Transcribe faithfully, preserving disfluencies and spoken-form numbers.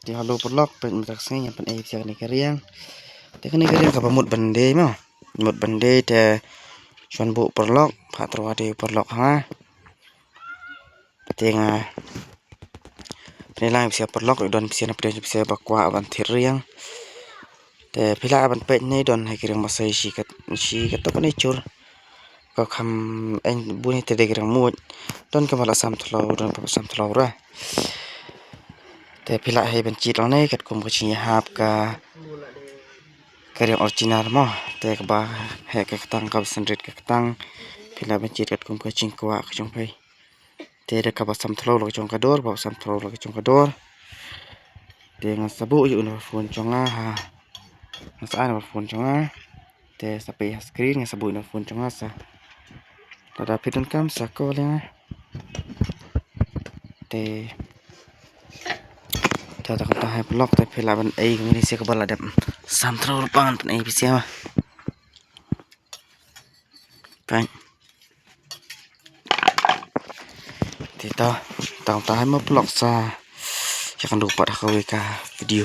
Te hello paralok, peit mynta ka sngi ngan pyni ïa phi kane ka riang. Te kane ka riang kaba mut ban die mo. Mut ban die te shuwa buh paralok, phah tyrwa die paralok ha nga. Te nga pyni lang ïa phi paralok, don phi na pdeng phi ba kwah ban thied riang. Te phi lah ban peit ne don ha ki riang ba sei shi kat shi kat to kane chur. Ko kham eng bun hi te dei ka riang mut. Don kaba la sam thlaw, don kaba sam thlaw ra. Te phi lah heh ban jied lane katkum ka jingïahap ka ka riang original mo. Te kaba heh ka ktang, kaba synrit ka ktang, phi lah ban jied katkum ka jingkwah ka jong phi. Te da kaba sam thlaw la ka jong ka dor, ba sam thlaw la ka jong ka dor. Te nga sa buh ïa u number phone jong nga ha. Nga sa ai number phone jong nga. Te sa peit ha screen, nga sa buh ïa u number phone jong nga sa. Lada phi donkam sa call ïa nga. Te ta ta kumta hi paralok, te phi lah ban ei kumne sa kaba la dep sam thlaw la pang, ban ei phi sa ma. Peit. Te ta ta kumta hi ma paralok, sa ïakynduh pat ha kawei ka video.